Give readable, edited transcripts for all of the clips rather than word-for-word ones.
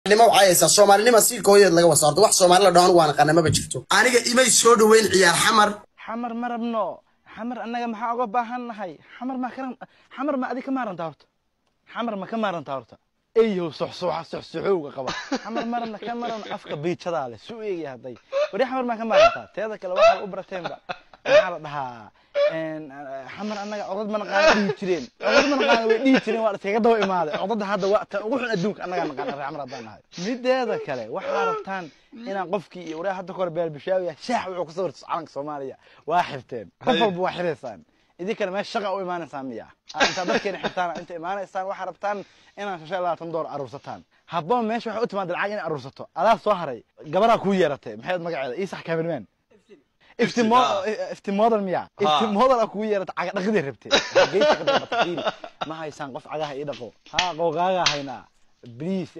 Soomaalinimo waxay haysaa Soomaalinimo siilka hooyadeed laga wasaarto. Wax Soomaali la dhaho anigu waan aqaana maba jirto. Aniga imay soo dhaweyn ciyaar Xamar. Xamar ma rabno. Xamar annaga maxaa uga baahan nahay? Xamar ma karan, Xamar ma adi ka maarantaa horta? Xamar ma ka maarantaa horta? Eyhow soxsoxa soxsoxowga qaba. Xamar ma rabna, ka marabno, afka biijadaa leh su eegaya hadday wari. Xamar ma ka maarantaa? Teeda kale waxaa u barateenba maxaa la dhahaa, Xamar annaga codad ma naqaana dhihi jireen, codad ma naqaana way dhihi jireen, waa la iskaga daba imaaday. Codadda hadda waa tan ugu xun adduunka, annagaa naqaana reer Xamar haddaan nahay. Mideeda kale waxaa rabtaan inaan qofkii iyo waraa hadda kahor beelbishaawiya shaax wuxuu ku sawirtay calanka Soomaaliya waa xirteen. Qof walba waa xiraysaan, idinkana meesha shaqa u imaanaysaan miya? Intaa dadkeena xirtaan inta imaanaysaan, waxaa rabtaan inaan 25 door aruursataan. Habboon meesha waxay u timaada lacag inay aruursato. Adaa soo haray gabaraa kuu yeeratay, maxay magaceeda? Ii sax, cameraman. Ifti model miya? Ifti model aa kugu yeeratay, caga dhaqidii rabtay geedka ka dalbatay. Fiiri, ma haysaan qof cagaha ii dhaqo? Ha qooqaagaa haynaa. Please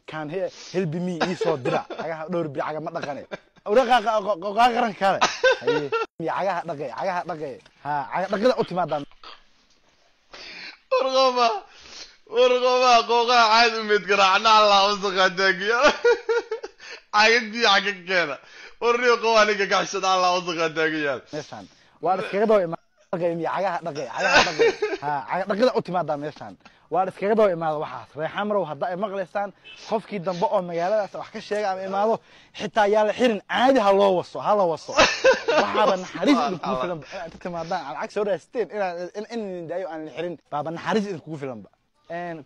can help me, ii soo dira cagaha dhowr bir, caga ma dhaqane. Qooqaaga qaranka kale haye cagaha dhaqe, cagaha dhaqe, ha caga dhaqida u timaadaa. Warqoba, warqoba, qooqaha caadi u meed garaacna Allah wasaqaa taagiya cagad biyo xagga keena. Warniyo qowa ninka kaxshada Allah wasaqaa taagiyaal. Meeshaan waa la iskaga daba imaada cagaha dhaqe, cagaha dhaqe, ha caga dhaqida u timaadaa. Meeshaan waa la iskaga daba imaada waxaas. Reer Xamarow hadda ay maqlaysaan, qofkii dambe oo magaaladaas wax ka sheega ama imaado, xitaa yaa la xirin, caadi ha loo waso, ha la waso. Waxaaba naxariis idinkugu filanba inaad inta timaadaan aad lacag soo raasteen, inaan in idin daayo aan la xirin baaba naxariis idinkugu filanba.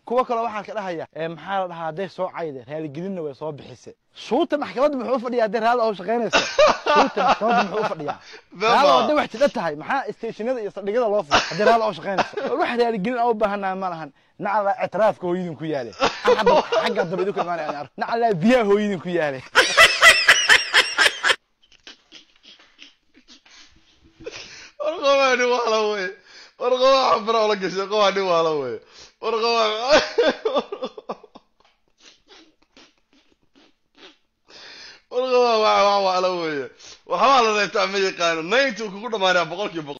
Kuwa kale waxaan ka dhahaya, maxaa la dhahaa, hadday soo cayde raaligelinna way soo bixisay. Shuuta maxkamadda muxuu u fadhiyaa hadday raalli oo shaqaynayso? Shuuta maxkamadda muxuu u fadhiyaa? Raalli hadday wax jidha tahay, maxaa stationada iyo saldhigyada loo furay haddii raalli oo shaqaynayso? Wax raaligelin aan u baahannaha ma lahan. Nacala ictiraafka hooyadin ku yaale, xagga daba idinku imaanaya aan arko. Nacala biyaha hooyadin ku yaale. Warqoba nin waala wey, warqoba xambara ola gashay, qoba nin waala wey, warqoba, warqoba waa wax waala weeye. Waxbaa la reebtaa ma yaqaano 90 uu kugu dhamaanaya 100%.